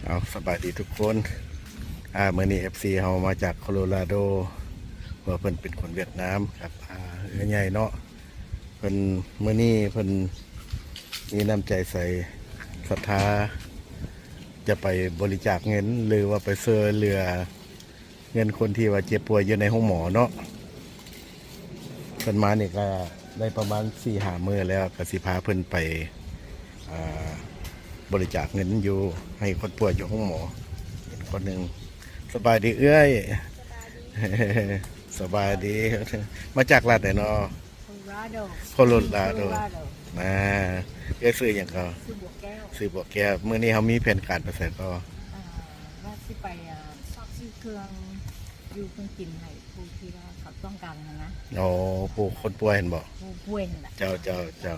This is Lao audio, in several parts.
ເອົາ ສະບາຍດີທຸກຄົນ. ອາ ມື້ນີ້ເອັຟຊີເຮົາມາຈາກໂຄໂລຣາໂດ ເພາະເພິ່ນເປັນຄົນຫວຽດນາມກັບ ອາ ເອື້ອຍໃຫຍ່ເນາະ. ເພິ່ນ ມື້ນີ້ເພິ່ນມີນ້ຳໃຈໃສ ສັດທາ ຈະໄປບໍລິຈາກເງິນ ຫຼືວ່າໄປຊ່ວຍເຫຼືອ ເງິນຄົນທີ່ວ່າເຈັບປ່ວຍຢູ່ໃນໂຮງໝໍເນາະ. ເພິ່ນມານີ້ກະໄດ້ປະມານສີ່ຫ້າມື້ແລ້ວ ກະຊິພາເພິ່ນໄປ ອາ ບໍລິຈາກເງິນຢູ່ໃຫ້ຄົນປ່ວຍຢູ່ໂຮງໝໍອີກຄົນໜຶ່ງ. ສະບາຍດີເອື້ອຍ. ສະບາຍດີ. ມາຈາກລັດໃດເນາະ? ໂຄໂລຣາໂດ. ໂຄໂລຣາໂດ. ອາ ເອື້ອຍຊື່ຫຍັງກໍ? ຊື່ບົວແກ້ວ. ຊື່ບົວແກ້ວ. ມື້ນີ້ເຮົາມີແຜນການໄປໃສກໍ? ອາ ວ່າຊິໄປ ອາ ຊອກຊື້ເຄື່ອງຢູ່ເຄື່ອງກິນໃຫ້ຜູ້ທີ່ວ່າເຂົາຕ້ອງການຫັ້ນນະ. ໂອ້ ຜູ້ຄົນປ່ວຍຫັ້ນບໍ? ຜູ້ປ່ວຍຫັ້ນລະ. ເຈົ້າ ເຈົ້າ ເຈົ້າ.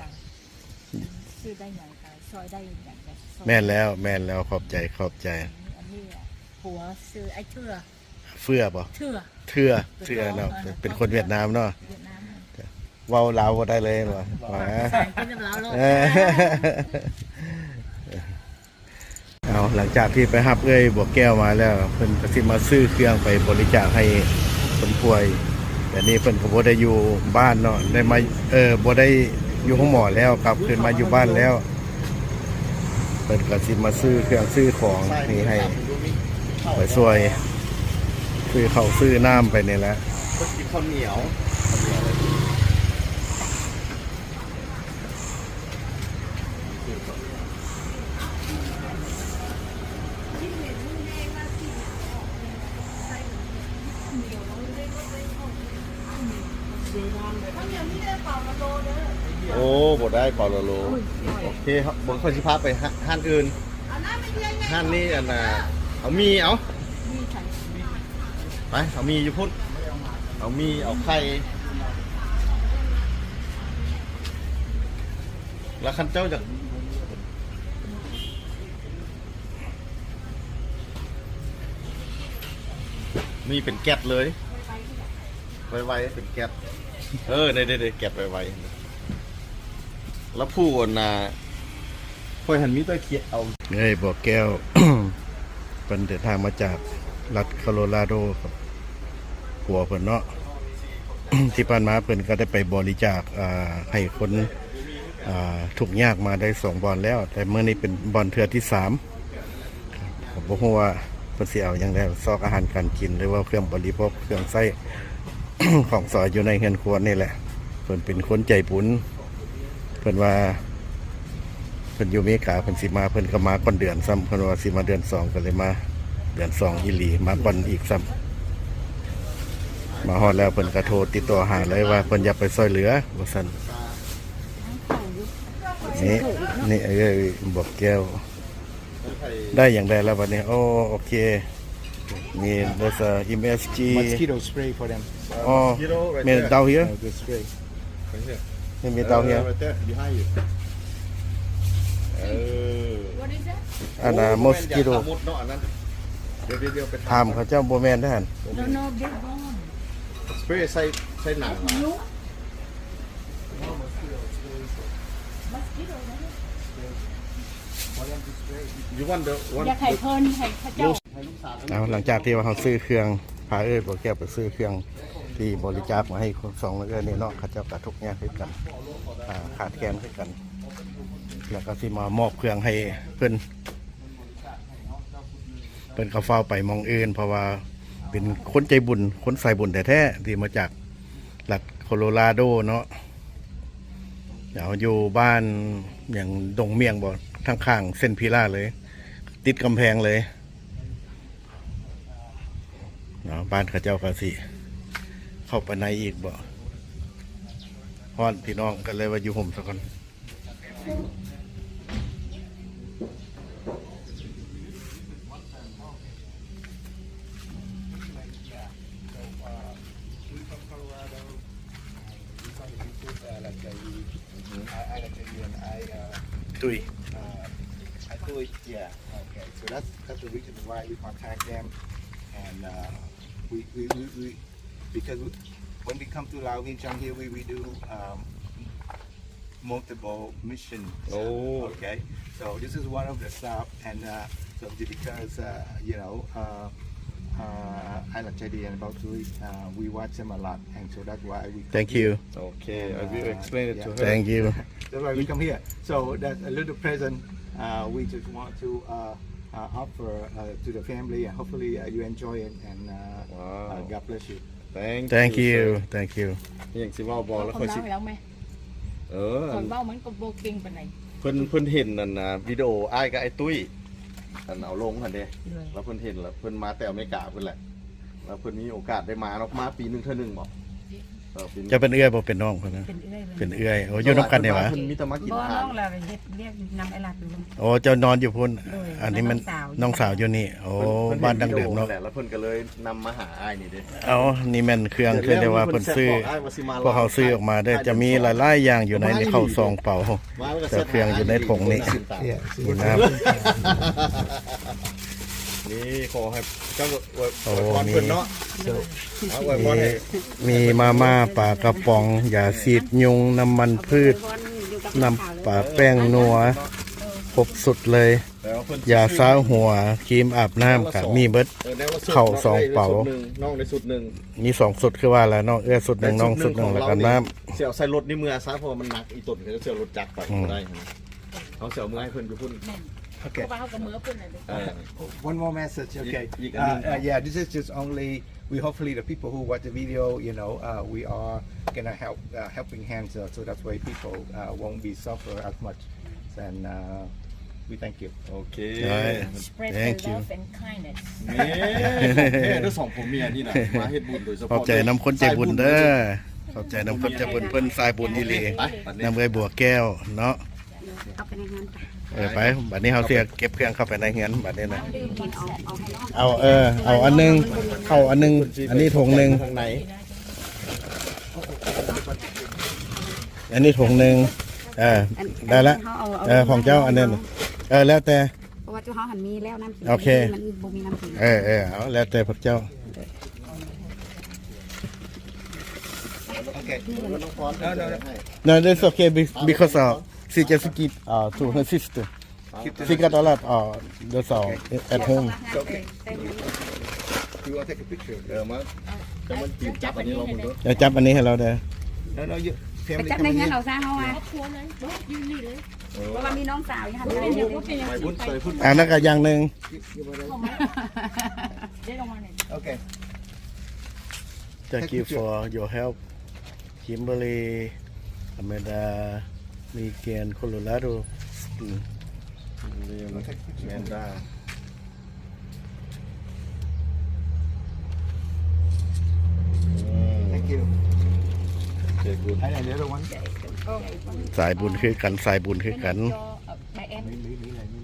ຊື້ໄດ້ຫຍັງກໍຊ່ອຍໄດ້ຫຍັງກໍຊ່ອຍ. ແມ່ນແລ້ວ ແມ່ນແລ້ວ. ຂອບໃຈ ຂອບໃຈ. ອັນນີ້ ອາ ຜົວຊື່ອ້າຍເທື່ອ. ເຟືອບໍ? ເທື່ອ ເທື່ອ ເທື່ອເນາະ. ເປັນຄົນຫວຽດນາມເນາະ. ຫວຽດນາມ. ເວົ້າລາວບໍ່ໄດ້ເລີຍຫວາ? ເວົ້າພາສາອັງກິດກັບລາວໂລດ. ເອີ ເອົາ ຫຼັງຈາກທີ່ໄປຮັບເອື້ອຍບົວແກ້ວມາແລ້ວ ເພິ່ນກໍຊິມາຊື້ເຄື່ອງໄປບໍລິຈາກໃຫ້ຄົນປ່ວຍ. ແຕ່ນີ້ເພິ່ນກໍບໍ່ໄດ້ຢູ່ບ້ານເນາະ ໄດ້ມາ ເອີ ບໍ່ໄດ້ຢູ່ໂຮງໝໍແລ້ວ ກັບຄືນມາຢູ່ບ້ານແລ້ວ. ເພິ່ນກໍຊິມາຊື້ເຄື່ອງຊື້ຂອງນີ້ໃຫ້ ໄປຊ່ວຍ ຊື້ເຂົ້າຊື້ນ້ຳໄປນີ້ແຫຼະ. ເພິ່ນກິນເຂົ້າໜຽວ. ໂອ້ ບໍ່ໄດ້ ເປົາໂລໂລ. ໂອເຄ ເບິ່ງ ຂ້ອຍຊິພາໄປຮ້ານ ຮ້ານອື່ນ. ຮ້ານນີ້ ອັນນ່າ ເອົາໝີ່ ເອົາ ໄປ ເອົາໝີ່ຢູ່ພຸ້ນ ເອົາໝີ່ ເອົາໄຂ່ ແລ້ວຄັນເຈົ້າຢາກ ນີ້ເປັນແກັດເລີຍ ໄວໆ ເປັນແກັດ. ເອີ ເດ້ໆ ແກັດໄວໆ ແລ້ວຜູ້ອັນນ່າ ຂ້ອຍຫັ້ນມີແຕ່ຂຽດເອົາ. ເອີຍ ບົວແກ້ວ ເພິ່ນເດີນທາງມາຈາກລັດໂຄໂລຣາໂດກັບຜົວເພິ່ນເນາະ. ທີ່ຜ່ານມາເພິ່ນກໍໄດ້ໄປບໍລິຈາກ ອາ ໃຫ້ຄົນ ອາ ທຸກຍາກມາໄດ້ສອງບ່ອນແລ້ວ ແຕ່ມື້ນີ້ເປັນບ່ອນເທື່ອທີສາມ. ກໍບໍ່ຮູ້ວ່າເພິ່ນຊິເອົາຫຍັງແດ່ ຊອກອາຫານການກິນ ຫຼືວ່າເຄື່ອງບໍລິໂພກ ເຄື່ອງໃຊ້ ຂອງສອຍຢູ່ໃນເຮືອນຄົວນີ້ແຫຼະ. ເພິ່ນເປັນຄົນໃຈບຸນ ເພິ່ນວ່າເພິ່ນຢູ່ເມກາ ເພິ່ນຊິມາ ເພິ່ນກໍມາກ່ອນເດືອນຊ້ຳ ເພິ່ນວ່າຊິມາເດືອນສອງ ກໍເລີຍມາເດືອນສອງອີ່ຫຼີ ມາກ່ອນອີກຊ້ຳ. ມາຮອດແລ້ວເພິ່ນກໍໂທຕິດຕໍ່ຫາເລີຍວ່າເພິ່ນຢາກໄປຊ່ວຍເຫຼືອວ່າຊັ້ນ. ນີ້ ນີ້ ເອີຍ ບົວແກ້ວ ໄດ້ຫຍັງໄດ້ແລ້ວບັດນີ້. ໂອ້ ໂອເຄ ມີ there's a M S G. Mosquito spray for them. ອໍ Mosquito right ແມ່ນ there. Down here. No, the spray. Right here. ແມ່ນ down here. Uh, right there, behind you. ເອີ What is that? ອັນນ່າ mosquito. ຕາມຸດເນາະອັນນັ້ນ. ດຽວໆ ດຽວໄປຖາມ ຖາມເຂົາເຈົ້າ ບໍ່ແມ່ນເດ້ຫັ້ນ. No, no, big one. Spray ໃສ່ ໃສ່ໜັງ. That's new. Mosquito, no? You want the one ຢາກໃຫ້ເພິ່ນ ໃຫ້ເຂົາເຈົ້າ. ເອົາ ຫຼັງຈາກທີ່ວ່າເຮົາຊື້ເຄື່ອງ ພາເອື້ອຍບົວແກ້ວໄປຊື້ເຄື່ອງທີ່ບໍລິຈາກມາໃຫ້ສອງເອື້ອຍນີ້ເນາະ ເຂົາເຈົ້າກໍທຸກຍາກຄືກັນ ອາ ຂາດແຄນຄືກັນ ແລ້ວກໍຊິມາມອບເຄື່ອງໃຫ້ເພິ່ນ. ເພິ່ນກໍຟ້າວໄປໝ່ອງອື່ນ ເພາະວ່າເປັນຄົນໃຈບຸນ ຄົນສາຍບຸນແທ້ໆ ທີ່ມາຈາກລັດໂຄໂລຣາໂດເນາະ. ເຮົາຢູ່ບ້ານຫຍັງ ດົງໝ້ຽງບໍ ທາງຂ້າງເຊັນພີລາເລີຍ ຕິດກຳແພງເລີຍ. ເນາະ ບ້ານເຂົາເຈົ້າກໍຊິເຂົ້າໄປໃນອີກບໍ. ຮ້ອນ ພີ່ນ້ອງ ກໍເລີຍວ່າຢູ່ຮົ່ມຊະກ່ອນ. Tui. Uh, I Tui, yeah. Okay, so that's, that's the reason why we contact them, and, uh, we, we, we, we, because we, when we come to Lao Vientiane here, we, we do, um, multiple mission. Oh. Okay, so this is one of the stop, and, uh, So because, uh, you know, uh, uh, I like J D and about to, uh, we watch him a lot, and so that's why we come Thank here. you. Okay, I will Uh, explain it yeah. to her. Thank you. That's why we come here. So that's a little present, uh, we just want to, uh, uh, offer, uh, to the family, and hopefully, uh, you enjoy it, and, uh, Wow. uh, God bless you. Thank Thank you, you. sir. Thank you. ມີຫຍັງຊິເວົ້າບໍ່? ເວົ້າ ແລ້ວຂ້ອຍຊິ ຄຳລາວແລ້ວແມ? ເອີ ຂ້ອຍເວົ້າມັນກໍບໍ່ເກັ່ງປານໃດ. ເພິ່ນ ເພິ່ນເຫັນອັນນ່າ ວິດີໂອອ້າຍກັບອ້າຍຕຸ້ຍ ອັນເອົາລົງຫັ້ນເດ້. ໂດຍ ແລ້ວເພິ່ນເຫັນ ແລ້ວເພິ່ນມາແຕ່ອາເມລິກາພຸ້ນແຫຼະ ແລ້ວເພິ່ນມີໂອກາດໄດ້ມາເນາະ ມາປີໜຶ່ງເທື່ອໜຶ່ງບໍ? ເອີ ປີ ເຈົ້າເປັນເອື້ອຍບໍ່ ເປັນນ້ອງເພິ່ນນະ? ເປັນເອື້ອຍ ເປັນເອື້ອຍ. ໂອ້ ຢູ່ນຳກັນນີ້ຫວາ? ເພິ່ນມີແຕ່ມາກິນ ບໍ່ ທານ ນ້ອງລາວເຮັດວຽກນຳອ້າຍລັດຢູ່ພຸ້ນ. ໂອ້ ເຈົ້ານອນຢູ່ພຸ້ນ. ໂດຍ ອັນນີ້ມັນ ແລ້ວນ້ອງສາວຢູ່ ນ້ອງສາວຢູ່ນີ້. ໂອ້ ບ້ານດັ່ງເດີມເນາະ ແລ້ວເພິ່ນກໍເລີຍນຳມາຫາອ້າຍນີ້ເດ້. ເອົ້າ ນີ້ແມ່ນເຄື່ອງ ເທື່ອແຕ່ວ່າເພິ່ນຊື້ ພວກເຮົາຊື້ອອກມາເດີ ຈະມີຫຼາຍໆຢ່າງຢູ່ໃນເຂົ້າຊອງເປົາ ແຕ່ເຄື່ອງຢູ່ໃນຖົງນີ້. ນີ້ຂໍໃຫ້ເຈົ້າອວຍ ໂອ້ ອວຍພອນເພິ່ນເນາະ. ມີ ເອົາອວຍພອນໃຫ້ ມີມາມ່າ ປາກະປ໋ອງ ຢາສີດຍຸງ ນ້ຳມັນພືດ ນ້ຳປາແປ້ງນົວ ຄົບຊຸດເລີຍ. ຢາຊາຫົວ ຄຣີມອາບນ້ຳກະມີເບິດ. ເຂົ້າສອງເປົາ ນ້ອງໄດ້ຊຸດໜຶ່ງ ມີສອງຊຸດຄືວ່າລະ ນ້ອງເອື້ອຍຊຸດໜຶ່ງ ນ້ອງຊຸດໜຶ່ງ ແລ້ວກໍນ້ຳ. ຊິເອົາໃສ່ລົດນີ້ເມືອຊະ ເພາະວ່າມັນໜັກອີ່ຕົນ ກໍຈະເອົາລົດຈັກໄປ ອືມ ບໍ່ໄດ້. ເຮົາຊິເອົາເມືອໃຫ້ເພິ່ນຢູ່ພຸ້ນ. ໂອເຄ ເພາະວ່າເຮົາກໍເມືອພຸ້ນແຫຼະ. ເອີ One more message, okay. ອີກ ອີກອັນໜຶ່ງ Uh, uh, yeah, this is just only, we hopefully the people who watch the video, you know, uh, we are gonna help, uh, helping hands, uh, so that's why people, uh, won't be suffer as much. And, uh, we thank you. ໂອເຄ All right. Spread the Thank you. love and kindness. ນີ້ ຂອງແທ້ເດີ້ ສອງຜົວເມຍນີ້ນະ ມາເຮັດບຸນໂດຍສະເພາະ ຂອບໃຈນຳຄົນໃຈບຸນເດີ້. ຂອບໃຈນຳຄົນໃຈບຸນ ເພິ່ນສາຍບຸນອີ່ຫຼີ ໄປ ນຳເອື້ອຍບົວແກ້ວເນາະ. ເຂົ້າໄປໃນເຮືອນໄປ. ເອີ ໄປ ບັດນີ້ເຮົາຊິເກັບເຄື່ອງເຂົ້າໄປໃນເຮືອນບັດນີ້ນະ. ເອົາ ເອີ ເອົາອັນໜຶ່ງ ເຂົ້າອັນໜຶ່ງ ອັນນີ້ຖົງໜຶ່ງ ອັນນີ້ຖົງໜຶ່ງ. ເອີ ໄດ້ລະ. ເອີ ຂອງເຈົ້າອັນນັ້ນ. ເອີ ແລ້ວແຕ່ ເພາະວ່າຈຸເຮົາຫັ້ນມີແລ້ວນ້ຳກິນ. ໂອເຄ ມັນບໍ່ມີນ້ຳກິນ. ເອີ ເອີ ເອົາ ແລ້ວແຕ່ພວກເຈົ້າ. ໂອເຄ No, no, no. No, that's okay be- because, uh, she just give, uh, to her sister. She got a lot, uh, that's all at home. It's okay. You wanna take a picture? ເອີ ມາ ຈະມາ ຈັບອັນນີ້ລອງເບິ່ງເດີ. ເອີ ຈັບອັນນີ້ໃຫ້ລາວເດີ. No, no, you ໄປ family ຈັບໃນ coming ເຮືອນ in. ເອົາຊະເຮົາວ່າ ເອີ ເພາະວ່າມີນ້ອງສາວຢູ່ຫັ້ນ. ໄປພຸ້ນ ໄປພຸ້ນ. ອັນນັ້ນກໍຢ່າງໜຶ່ງ. ໂອເຄ Thank you for your help. Kimberly, Amanda, Megan, Colorado. ແມນດາ Thank you. ໃຫ້ the other one. ສາຍບຸນຄືກັນ ສາຍບຸນຄືກັນ. ມີ ມີ ມີ ມີ ມີ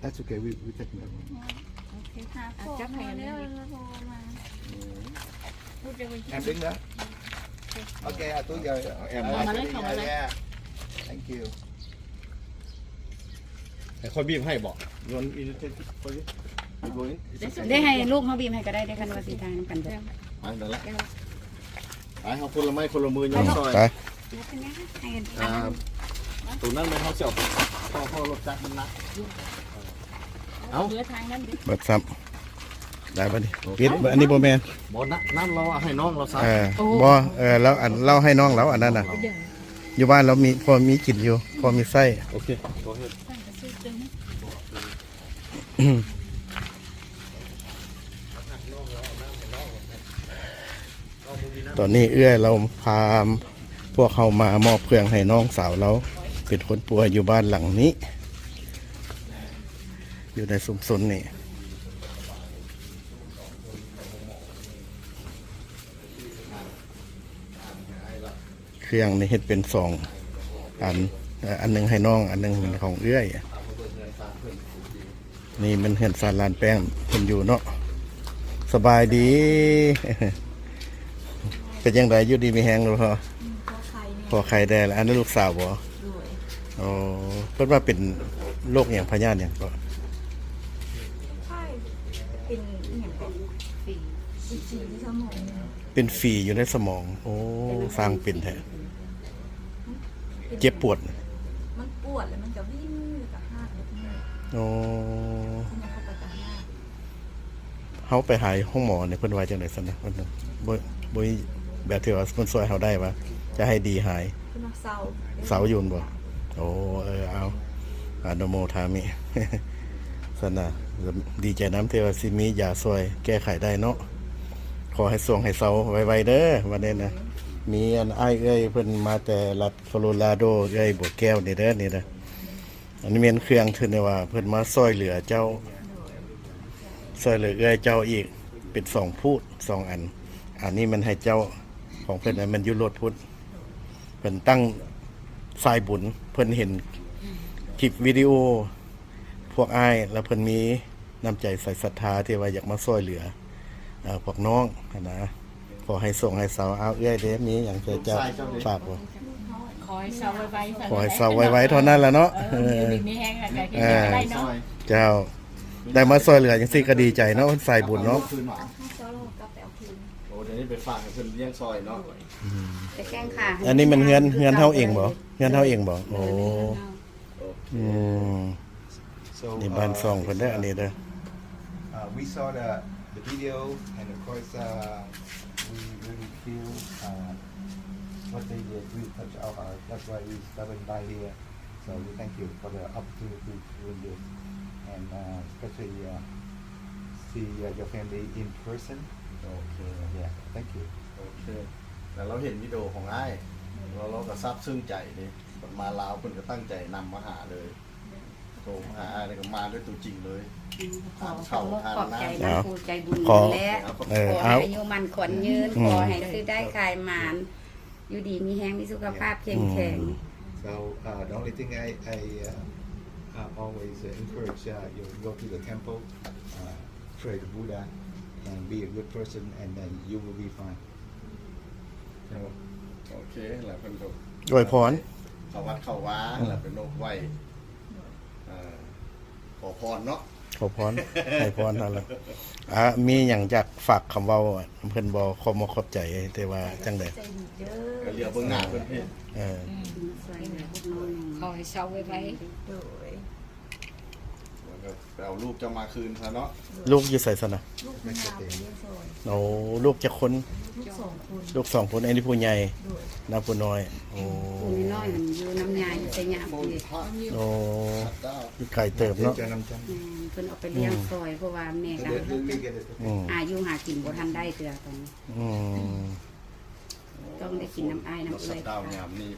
That's okay. We, we take that one. ໂອເຄ ຫາຂອງມາແລ້ວ ໂທມາ. ແອມດຶງເດີ. ໂອເຄ ອາຕຸ ຢ່າ ແອມ ເອີ ມາເລີຍ ເຂົ້າມາເລີຍ. Thank you. ໃຫ້ຂ້ອຍບີບໃຫ້ບໍ? ໄດ້ໃຫ້ລູກເຮົາບີບໃຫ້ກໍໄດ້ເດ້ ຄັນວ່າຊິຖ່າຍນຳກັນເບິດ. ໄປ ນັ້ນລະ ໄປ ເຮົາຄົນລະໄມ້ຄົນລະມື ຍ້ອນຊ່ອຍ. ໄປ ອ່າ ໂຕນັ້ນແມ່ນເຮົາຊິເອົາ ເພາະ ເພາະລົດຈັກມັນໜັກ. ເອົາ ເບິດຊ້ຳ ໄດ້ປະນີ້? ໂອເຄ ປິດ ອັນນີ້ບໍ່ແມ່ນ. ບໍ່ນະ ນັ້ນລາວໃຫ້ນ້ອງລາວຊະ. ເອີ ບໍ່ ເອີ ລາວ ອັນ ລາວໃຫ້ນ້ອງລາວ ອັນນັ້ນນະ. ຢູ່ບ້ານລາວມີ ພໍມີກິນຢູ່ ພໍມີໃຊ້. ໂອເຄ ຕອນນີ້ເອື້ອຍລາວພາພວກເຮົາມາມອບເຄື່ອງໃຫ້ນ້ອງສາວລາວ ເປັນຄົນປ່ວຍຢູ່ບ້ານຫຼັງນີ້ ຢູ່ໃນຊຸມຊົນນີ້. ເຄື່ອງນີ້ເຮັດເປັນສອງອັນ ເອີ ອັນໜຶ່ງໃຫ້ນ້ອງ ອັນໜຶ່ງຂອງເອື້ອຍ. ນີ້ແມ່ນເຮືອນຊານລານແປ້ງເພິ່ນຢູ່ເນາະ. ສະບາຍດີ ເປັນຈັ່ງໃດ ຢູ່ດີມີແຮງບໍ່? ພໍໄຄແດ່. ອັນນັ້ນລູກສາວບໍ່? ໂອ້ ເພິ່ນວ່າເປັນໂລກຫຍັງ ພະຍາດຫຍັງກໍ? ເປັນອີ່ຫຍັງ ເປັນຝີຢູ່ໃນສະໝອງ. ໂອ້ ຊ່າງເປັນແທ້. ເຈັບປວດ. ປວດ ແລ້ວມັນກະວິນ ແລ້ວກະຮາກ ແລ້ວກະເມື່ອຍ ໂອ້ ເມື່ອຍເຂົ້າໄປກະຮາກ. ເຮົາໄປຫາໂຮງໝໍນີ້ ເພິ່ນວ່າຈັ່ງໃດຊັ້ນນະ? ເພິ່ນບໍ່ ບໍ່ມີແບບທີ່ວ່າເພິ່ນຊ່ວຍເຮົາໄດ້ວ່າ ຈະໃຫ້ດີຫາຍ? ເພິ່ນວ່າເຊົາ ເຊົາຢູ່ແມ່ນບໍ່? ໂອ້ ເອີ ເອົາ ອະນຸໂມທາມິ ຊັ້ນນະ ດີໃຈນຳທີ່ວ່າຊິມີຢາຊ່ວຍແກ້ໄຂໄດ້ເນາະ. ຂໍໃຫ້ຊ່ວງໃຫ້ເຊົາໄວໆເດີ ບັດນີ້ນະ. ມີອັນອ້າຍເອື້ອຍເພິ່ນມາແຕ່ລັດໂຄໂລລາໂດ ເອື້ອຍບົວແກ້ວນີ້ເດີ ນີ້ເດີ. ອັນນີ້ແມ່ນເຄື່ອງທີ່ວ່າເພິ່ນມາຊ່ວຍເຫຼືອເຈົ້າ ຊ່ວຍເຫຼືອເອື້ອຍເຈົ້າອີກ ເປັນສອງພູດ ສອງອັນ. ອັນນີ້ແມ່ນໃຫ້ເຈົ້າ ຂອງເພິ່ນນັ້ນແມ່ນຢູ່ລົດພຸ້ນ. ເພິ່ນຕັ້ງສາຍບຸນ ເພິ່ນເຫັນຄລິບວິດີໂອພວກອ້າຍ ແລ້ວເພິ່ນມີນ້ຳໃຈໃສສັດທາທີ່ວ່າຢາກມາຊ່ວຍເຫຼືອ ເອີ ພວກນ້ອງຫັ້ນນະ. ຂໍໃຫ້ໂຊກໃຫ້ເຊົາ. ອ້າວ ເອື້ອຍເດ ມີຫຍັງຈະ ຈະຝາກບໍ່? ຂໍໃຫ້ເຊົາໄວໆ ຂໍໃຫ້ເຊົາໄວໆເທົ່ານັ້ນລະເນາະ. ເອີ ເອີ ຢູ່ດີມີແຮງ ແລ້ວກະເຮັດຫຍັງກະໄດ້ເນາະ. ເຈົ້າ ໄດ້ມາຊ່ວຍເຫຼືອຈັ່ງຊີ້ກະດີໃຈເນາະ ເປັນສາຍບຸນເນາະ. ໂອ້ ດຽວນີ້ໄປຝາກໃຫ້ເພິ່ນລ້ຽງຊ່ອຍເນາະ. ອືມ ໄປແກ້ງຂາ ອັນນີ້ແມ່ນເຮືອນ ເຮືອນເຮົາເອງບໍ່? ເຮືອນເຮົາເອງບໍ່? ໂອ້ ໂອເຄ ອືມ So, ນີ້ບ້ານຊ່ອງເພິ່ນເດີ uh, ອັນນີ້ເດີ. Uh, we saw the, the video, and of course, uh, we really feel, uh, what they did really touch our heart. That's why we stopping by here. So we thank you for the opportunity to do this, and, uh, especially, uh, see, uh, your family in person. ໂອເຄ Yeah, thank you. ໂອເຄ ແລ້ວເຮົາເຫັນວິດີໂອຂອງອ້າຍ ແລ້ວເຮົາກະຊາບຊຶ້ງໃຈເດ້. ເພິ່ນມາລາວ ເພິ່ນກະຕັ້ງໃຈນຳມາຫາເລີຍ. ໂທມາຫາອ້າຍ ແລ້ວກະມາດ້ວຍຕົວຈິງເລີຍ. ອືມ ຂໍ ທານເຂົ້າ ທານນ້ຳ ຂອບໃຈນຳຜູ້ໃຈບຸນນັ້ນແຫຼະ. ຂໍ ເອີ ຂໍໃຫ້ອາຍຸໝັ້ນຂວັນຍືນ ອືມ ຂໍໃຫ້ຊື້ໄດ້ຂາຍໝານ ຢູ່ດີມີແຮງ ມີສຸຂະພາບເຂັ້ມແຂງ. ອືມ So, uh, the only thing I, I, uh, uh, always, uh, encourage, uh, you go to the temple, uh, pray to Buddha, and be a good person, and then you will be fine. ໂອເຄ ແລ້ວເພິ່ນກະອວຍພອນ ເຂົ້າວັດເຂົ້າວາ ອືມ ແລ້ວໄປນົບໄຫວ້ ເອີ ຂໍພອນເນາະ ຂໍພອນ ໃຫ້ພອນຫັ້ນລະ. ອາ ມີຫຍັງຢາກຝາກຄຳເວົ້າເພິ່ນບໍ່? ຂອບມຸກຂອບໃຈ ແຕ່ວ່າຈັ່ງໃດ ກະຫຼຽວເບິ່ງໜ້າເພິ່ນເພດ. ເອີ ອືມ ຊ່ວຍເຫຼືອພວກນ້ອງ ຂໍໃຫ້ເຊົາໄວໆ. ໂດຍ ແລ້ວກະໄປເອົາລູກເຈົ້າມາຄືນຊະເນາະ. ລູກຢູ່ໃສຊັ້ນນະ? ລູກເພິ່ນພາໄປຮຽນສອນ. ໂອ້ ລູກຈັກຄົນ? ລູກສອງຄົນ. ລູກສອງຄົນ ອັນນີ້ຜູ້ໃຫຍ່ ໂດຍ ນະ ຜູ້ນ້ອຍ. ໂອ້ ຜູ້ນ້ອຍຫັ້ນຢູ່ນຳຍາຍ ຢູ່ໄຊຍະພຸ້ນເດ. ໂອ້ ຢູ່ໄກເຕີບເນາະ. ແມ່ນ ເພິ່ນເອົາໄປລ້ຽງຊ່ອຍ ອືມ ເພາະວ່າແມ່ກະ ອືມ ຫາຢູ່ຫາກິນບໍ່ທັນໄດ້ເທື່ອຕອນນີ້. ອືມ ຕ້ອງໄດ້ກິນນຳອ້າຍນຳເອື້ອຍ. ຊັດດາວຍາມນີ້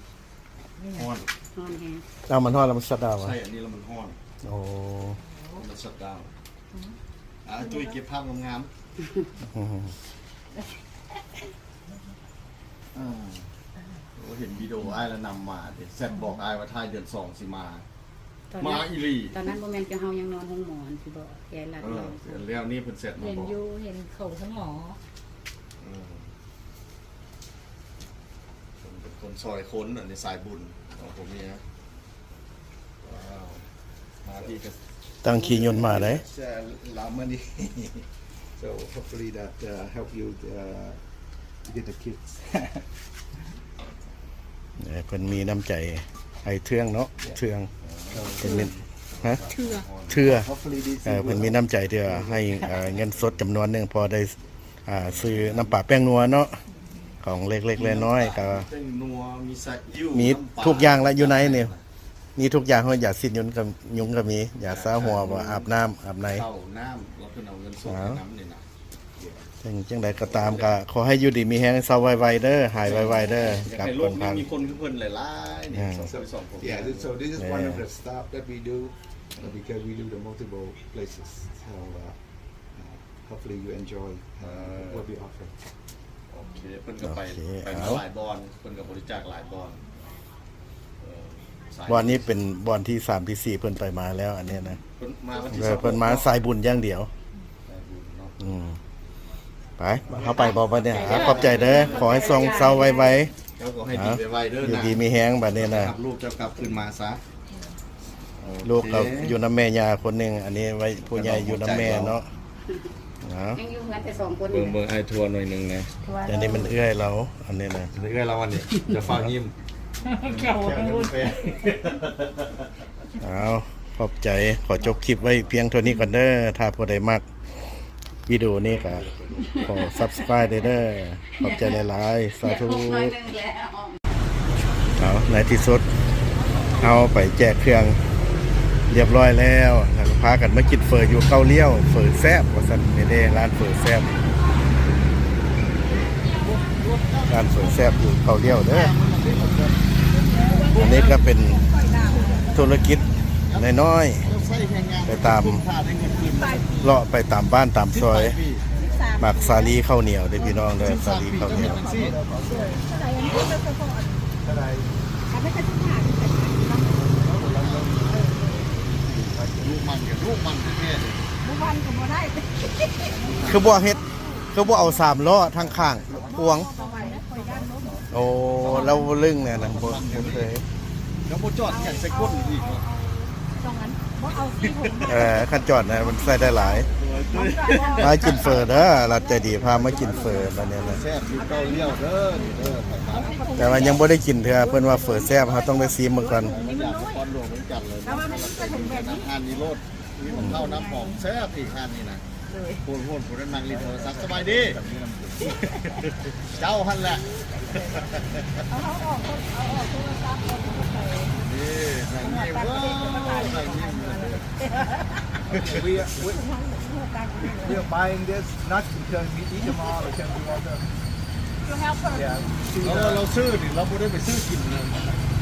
ຮ້ອນ ຮ້ອນແຮງ. ອ້າວ ມັນຮ້ອນແລ້ວມັນຊັດດາວຫວາ? ໃຊ້ອັນນີ້ແລ້ວມັນຮ້ອນ. ໂອ້ ມັນຊັດດາວ. ອືມ ອ່າ ຕຸ້ຍເກັບພາບງາມໆ. ອືມ ອ່າ ໂອ້ ເຫັນວິດີໂອອ້າຍແລ້ວນຳມາເດ ແຊັດບອກອ້າຍວ່າທ້າຍເດືອນສອງຊິມາ. ມາອີ່ຫຼີ. ຕອນນັ້ນບໍ່ແມ່ນເຈົ້າເຮົາຍັງນອນໂຮງໝໍຫັ້ນຕິບໍ? ແກລັດ ເອີ ເອີ ແລ້ວນີ້ເພິ່ນແຊັດມາບອກ. ເຫັນຢູ່ ເຫັນເຂົາສະໝໍ. ເອີ ເພິ່ນເປັນຄົນຊ່ອຍຄົນ ອັນນີ້ສາຍບຸນຂອງຜົວເມຍ. ວ້າວ ມາທີ່ກະ ຕັ້ງຂີ່ຍົນມາໄດ໋. It's, uh, a lot of money. So hopefully that, uh, help you, uh, to get the kids. ເອີ ເພິ່ນມີນ້ຳໃຈ ໄອ້ເທືອງເນາະ ເທືອງ ເພິ່ນມີ ຮະ ເທືອ ເທືອ Hopefully this ເອີ ເພິ່ນມີນ້ຳໃຈທີ່ວ່າໃຫ້ ເອີ ເງິນສົດຈຳນວນໜຶ່ງ ພໍໄດ້ ອ່າ ຊື້ນ້ຳປາແປ້ງນົວເນາະ ຂອງເລັກໆນ້ອຍໆ ກະ ແປ້ງນົວ ມີຊາອິ້ວ ມີທຸກຢ່າງລະຢູ່ໃນນີ້ ມີທຸກຢ່າງ ຮອດຢາສີດຍຸງກະ ຍຸງກະມີ ຢາຊາຫົວ ອາບນ້ຳອາບໃນ ເຂົ້ານ້ຳ ແລ້ວເພິ່ນເອົາເງິນສົດໃຫ້ນຳນີ້ນະ. ເຖິງຈັ່ງໃດກໍຕາມ ກໍຂໍໃຫ້ຢູ່ດີມີແຮງ ເຊົາໄວໆເດີ ຫາຍໄວໆເດີ ຢາກໃຫ້ໂລກນີ້ມີຄົນຄືເພິ່ນຫຼາຍໆນີ້. ເອີ ສອງຄົນ ສອງຄົນ. Yeah, so this is one of the stuff that we do, uh, because we do the multiple places. So, uh, uh, hopefully you enjoy, uh, what we offer. ໂອເຄ ເພິ່ນກະໄປ ໂອເຄ ໄປມາ ເອົາ ຫຼາຍບ່ອນ ເພິ່ນກະບໍລິຈາກຫຼາຍບ່ອນ. ເອີ ບ່ອນນີ້ເປັນບ່ອນທີສາມທີສີ່ ເພິ່ນໄປມາແລ້ວ ອັນນີ້ນະ. ເພິ່ນມາວັນທີ ເອີ ສອງຫົກ ເພິ່ນມາ ເນາະ ສາຍບຸນຢ່າງດຽວ. ສາຍບຸນເນາະ. ອືມ ໄປ ເຮົາໄປບໍ່ບັດນີ້? ອາ ຂອບໃຈເດີ ຂໍໃຫ້ເຊົາໄວໆ ເຈົ້າກໍໃຫ້ດີໄວໆເດີ ຢູ່ດີມີແຮງບັດນີ້ນະ. ຮັບລູກເຈົ້າກັບຄືນມາຊະ. ໂອເຄ ລູກກໍຢູ່ນຳແມ່ຍ່າຄົນໜຶ່ງ ອັນນີ້ໄວ້ຜູ້ໃຫຍ່ຢູ່ນຳແມ່ເນາະ. ຍັງຢູ່ເຮືອນແຕ່ສອງຄົນ. ເບິ່ງ ເບິ່ງອ້າຍທົວໜ້ອຍໜຶ່ງແດ່. ອັນນີ້ມັນເອື້ອຍລາວ ອັນນີ້ນະ ເອື້ອຍລາວ ອັນນີ້ ຢ່າຟ້າວຍິ້ມ. ເຈົ້າ ເຈົ້າ ເຈົ້າ ເອົາ ຂອບໃຈ ຂໍຈົບຄລິບໄວ້ພຽງເທົ່ານີ້ກ່ອນເດີ. ຖ້າຜູ້ໃດມັກວິດີໂອນີ້ກໍຂໍ subscribe ເດີ. ຂອບໃຈຫຼາຍໆ ສາທຸ. ເອົາ ໃນທີ່ສຸດເຮົາໄປແຈກເຄື່ອງຮຽບຮ້ອຍແລ້ວ ແລ້ວກໍພາກັນມາກິນເຝີຢູ່ເກົ້າລ້ຽວ ເຝີແຊບວ່າຊັ້ນ. ນີ້ເດ້ ຮ້ານເຝີແຊບ ຮ້ານເຝີແຊບຢູ່ເກົ້າລ້ຽວເດີ. ອັນນີ້ກໍເປັນທຸລະກິດນ້ອຍໆ ໄປຕາມ ເລາະໄປຕາມບ້ານຕາມຊອຍ. ໝາກສາລີເຂົ້າໜຽວເດ້ພີ່ນ້ອງເດີ ສາລີເຂົ້າໜຽວ. ລູກມັນກັບລູກມັນແທ້ໆ ບໍ່ມັນກໍບໍ່ໄດ້ ຄືບໍ່ເຮັດ ຄືບໍ່ເອົາສາມລໍ້ທາງຂ້າງພວງ. ໂອ້ ລາວບໍ່ລຶ້ງແນວນັ້ນ ບໍ່ ບໍ່ເຄີຍ. ແລ້ວບໍ່ຈອດຫຍັງໃສ່ກົ້ນອີກເນາະ. ເອີ ຄັນຈອດນະ ມັນໃສ່ໄດ້ຫຼາຍ. ມາກິນເຝີເດີ ລັດໃຈດີພາມາກິນເຝີບັດນີ້ນະ. ແຊບຢູ່ເກົ້າລ້ຽວເດີ ນີ້ເດີ. ແຕ່ວ່າຍັງບໍ່ໄດ້ກິນເທື່ອ ເພິ່ນວ່າເຝີແຊບ ເຮົາຕ້ອງໄດ້ຊີມເບິ່ງກ່ອນ. ມີໝາກເຂົ້ານ້ຳຫອມແຊບອີກຮ້ານນີ້ນະ. ໂອ້ຍ ໂຫນໆ ຜູ້ນັ້ນນັ່ງຫຼິ້ນໂທລະສັບ. ສະບາຍດີ ເຈົ້າຫັ້ນແຫຼະ. ເອົາ ເອົາອອກ ເອົາອອກໂທລະສັບ ເອົາໄປ. ນີ້ ນັ່ງຍິ້ມ ນັ່ງຍິ້ມ. We are, we, we are buying this not because we eat them all, because we want them. ເຮົາ ເຮົາຊື້ນີ້ ເຮົາບໍ່ໄດ້ໄປຊື້ກິນເນາະ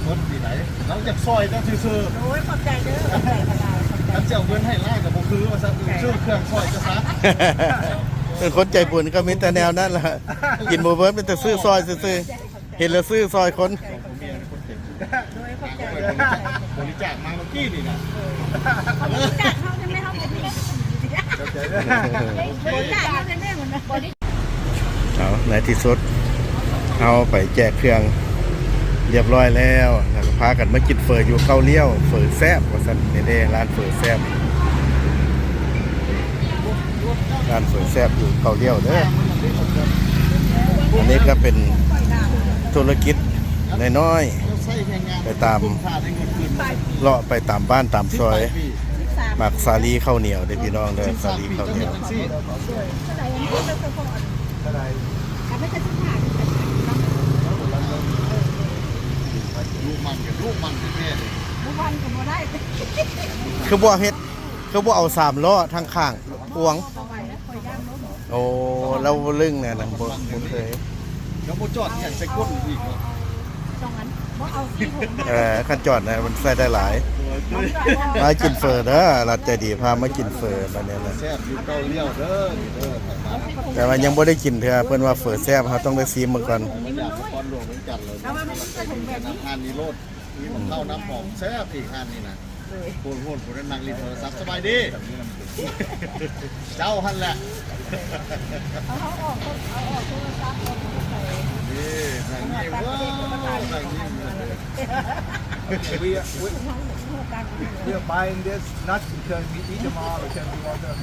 ໝົດນີ້ໃດ ເຮົາຢາກຊ່ອຍເຈົ້າຊື່ໆ. ໂອ້ຍ ຂອບໃຈເດີ ຂອບໃຈຫຼາຍໆ ຂອບໃຈ. ຄັນຊິເອົາເງິນໃຫ້ຫຼາຍກໍບໍ່ຄືວ່າຊັ້ນ ຊື້ເຄື່ອງຊ່ອຍເຈົ້າຊະ. ເປັນຄົນໃຈບຸນກໍມີແຕ່ແນວນັ້ນລະ ກິນບໍ່ເບິດ ມີແຕ່ຊື້ຊ່ອຍຊື່ໆ ເຫັນແລ້ວຊື້ຊ່ອຍຄົນ. ໂດຍ ຂອບໃຈ ບໍລິຈາກມາເມື່ອກີ້ນີ້ນະ. ເອີ ເຂົາບໍລິຈາກເຮົາຈັ່ງໃດ ເຮົາກໍມີ. ຂອບໃຈເດີ ບໍລິຈາກເຮົາຈັ່ງໃດ ເອົາ ໃນທີ່ສຸດເຮົາໄປແຈກເຄື່ອງຮຽບຮ້ອຍແລ້ວ ແລ້ວກໍພາກັນມາກິນເຝີຢູ່ເກົ້າລ້ຽວ ເຝີແຊບວ່າຊັ້ນ. ນີ້ເດ້ ຮ້ານເຝີແຊບ ຮ້ານເຝີແຊບຢູ່ເກົ້າລ້ຽວເດີ. ອັນນີ້ກໍເປັນທຸລະກິດນ້ອຍໆ ໄປຕາມ ເລາະໄປຕາມບ້ານຕາມຊອຍ. ໝາກສາລີເຂົ້າໜຽວເດ້ພີ່ນ້ອງເດີ ສາລີເຂົ້າໜຽວ. ລູກມັນກັບລູກມັນແທ້ໆ ບໍ່ມັນກໍບໍ່ໄດ້ ຄືບໍ່ເຮັດ ຄືບໍ່ເອົາສາມລໍ້ທາງຂ້າງພວງ. ໂອ້ ລາວບໍ່ລຶ້ງແນວນັ້ນ ບໍ່ ບໍ່ເຄີຍ. ແລ້ວບໍ່ຈອດຫຍັງໃສ່ກົ້ນອີກເນາະ. ເອີ ຄັນຈອດນະ ມັນໃສ່ໄດ້ຫຼາຍ. ມາກິນເຝີເດີ ລັດໃຈດີພາມາກິນເຝີບັດນີ້ນະ. ແຊບຢູ່ເກົ້າລ້ຽວເດີ ນີ້ເດີ. ແຕ່ວ່າຍັງບໍ່ໄດ້ກິນເທື່ອ ເພິ່ນວ່າເຝີແຊບ ເຮົາຕ້ອງໄດ້ຊີມເບິ່ງກ່ອນ. ຮ້ານນີ້ໂລດ ມີໝາກເຂົ້ານ້ຳຫອມແຊບອີກຮ້ານນີ້ນະ. ໂຫນໆ ຜູ້ນັ້ນນັ່ງຫຼິ້ນໂທລະສັບ. ສະບາຍດີ ເຈົ້າຫັ້ນແຫຼະ. ເອົາ ເອົາອອກ ເອົາອອກໂທລະສັບ ເອົາໄປ. ນີ້ ນັ່ງຍິ້ມ ນັ່ງຍິ້ມ. We are, we, we are buying this not because we eat them all, because we want them.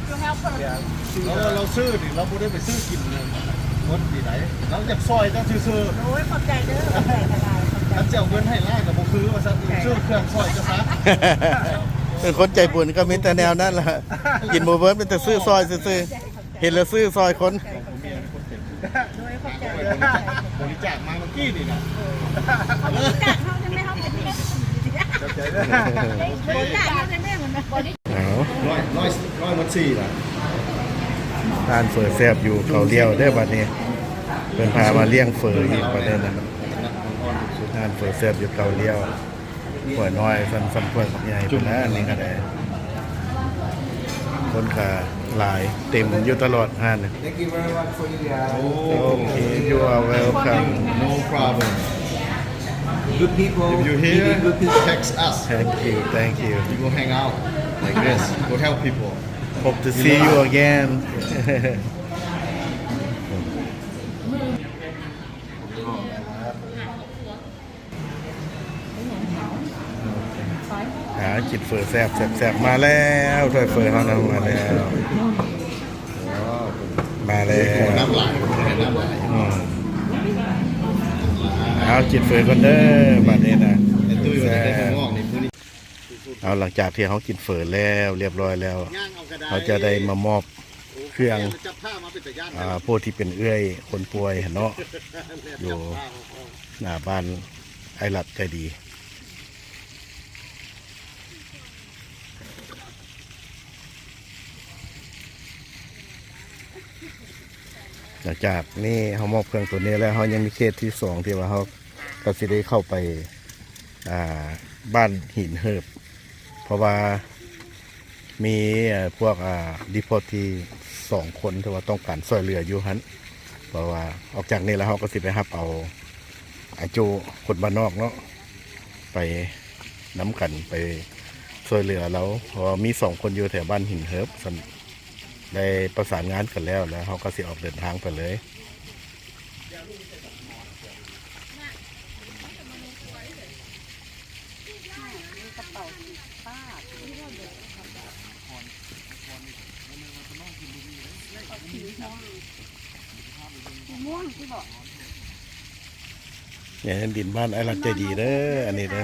ເຮົາ ເຮົາຊື້ນີ້ ເຮົາບໍ່ໄດ້ໄປຊື້ກິນເນາະ ໝົດນີ້ໃດ ເຮົາຢາກຊ່ອຍເຈົ້າຊື່ໆ. ໂອ້ຍ ຂອບໃຈເດີ ຂອບໃຈຫຼາຍໆ ຂອບໃຈ. ຄັນຊິເອົາເງິນໃຫ້ຫຼາຍກໍບໍ່ຄືວ່າຊັ້ນ ຊື້ເຄື່ອງຊ່ອຍເຈົ້າຊະ. ເປັນຄົນໃຈບຸນກໍມີແຕ່ແນວນັ້ນລະ ກິນບໍ່ເບິດ ມີແຕ່ຊື້ຊ່ອຍຊື່ໆ. ເຫັນແລ້ວຊື້ຊ່ອຍຄົນ. ໂດຍ ຂອບໃຈ ບໍລິຈາກມາເມື່ອກີ້ນີ້ນະ. ເຂົາບໍລິຈາກເຮົາຈັ່ງໃດ ເຮົາກໍມີ. ຂອບໃຈເດີ ບໍລິຈາກເຮົາຈັ່ງໃດ ເອົາ ຮ້ອຍ ຮ້ອຍ ຮ້ອຍໝົດສີ່ລະ. ຮ້ານເຝີແຊບຢູ່ເກົາລ້ຽວເດີບັດນີ້ ເພິ່ນພາມາລ້ຽງເຝີອີກບັດນີ້ນະ. ຮ້ານເຝີແຊບຢູ່ເກົາລ້ຽວ. ຖ້ວຍນ້ອຍສ່ຳ ສ່ຳຖ້ວຍບັກໃຫຍ່ພຸ້ນນະ ອັນນີ້ກໍໄດ້. ຄົນກໍຫຼາຍ ເຕັມຢູ່ຕະຫຼອດຮ້ານ. Thank you very much for you guys. Okay, you are welcome. No problem. Good people. If you here, good people, text us. Thank you, thank you. We go hang out like this. Go help people. Hope to see you again. ຫາກິນເຝີແຊບ ແຊບໆ ມາແລ້ວ ຖ້ວຍເຝີເຮົານຳມາແລ້ວ ມາແລ້ວ. ນ້ຳຫຼາຍ ນ້ຳຫຼາຍ. ອືມ ອ ເອົາ ກິນເຝີກ່ອນເດີ ບາດນີ້ນະ. ເອົາ ຫຼັງຈາກທີ່ເຮົາກິນເຝີແລ້ວ ລຽບຮ້ອຍແລ້ວ ເຮົາຈະໄດ້ມາມອບເຄື່ອງ ອ່າ ຜູ້ທີ່ເປັນເອື້ອຍຄົນປ່ວຍຫັ້ນເນາະ ຢູ່ໜ້າບ້ານອ້າຍລັດໃຈດີ. ຫຼັງຈາກນີ້ເຮົາມອບເຄື່ອງໂຕນີ້ແລ້ວ ເຮົາຍັງມີເຄສທີສອງ ທີ່ວ່າເຮົາກໍຊິໄດ້ເຂົ້າໄປ ອ່າ ບ້ານຫີນເຫີບ ເພາະວ່າມີ ເອີ ພວກ ອ່າ ດີພອດທີສອງຄົນ ທີ່ວ່າຕ້ອງການຊ່ວຍເຫຼືອຢູ່ຫັ້ນ ເພາະວ່າອອກຈາກນີ້ແລ້ວ ເຮົາກໍຊິໄປຮັບເອົາ ອາໂຈ ຄົນບ້ານນອກເນາະ ໄປນຳກັນ ໄປຊ່ວຍເຫຼືອລາວ ເພາະວ່າມີສອງຄົນຢູ່ແຖວບ້ານຫີນເຫີບຊັ້ນ ໄດ້ປະສານງານກັນແລ້ວ ແລ້ວເຮົາກໍຊິອອກເດີນທາງໄປເລີຍ. ນີ້ດິນບ້ານອ້າຍລັດໃຈດີເດີ ອັນນີ້ເດີ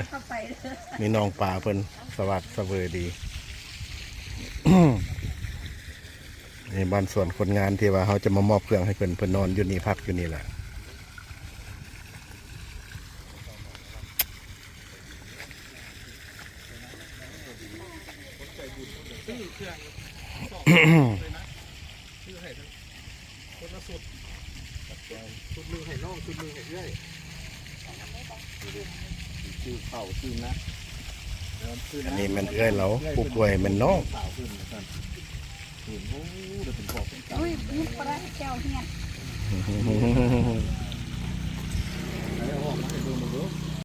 ມີນ້ອງປາເພິ່ນສະຫວັດສະເຫວີຍດີ. ໃນບ້ານສວນຄົນງານທີ່ວ່າເຮົາຈະມາມອບເຄື່ອງໃຫ້ເພິ່ນ ເພິ່ນນອນຢູ່ນີ້ ພັກຢູ່ນີ້ແຫຼະ. ອັນນີ້ແມ່ນເອື້ອຍລາວ ຜູ້ປ່ວຍແມ່ນນ້ອງ. ໂອ້ຍ ຍິບບໍ່ໄດ້ແກ້ວຮຽນ.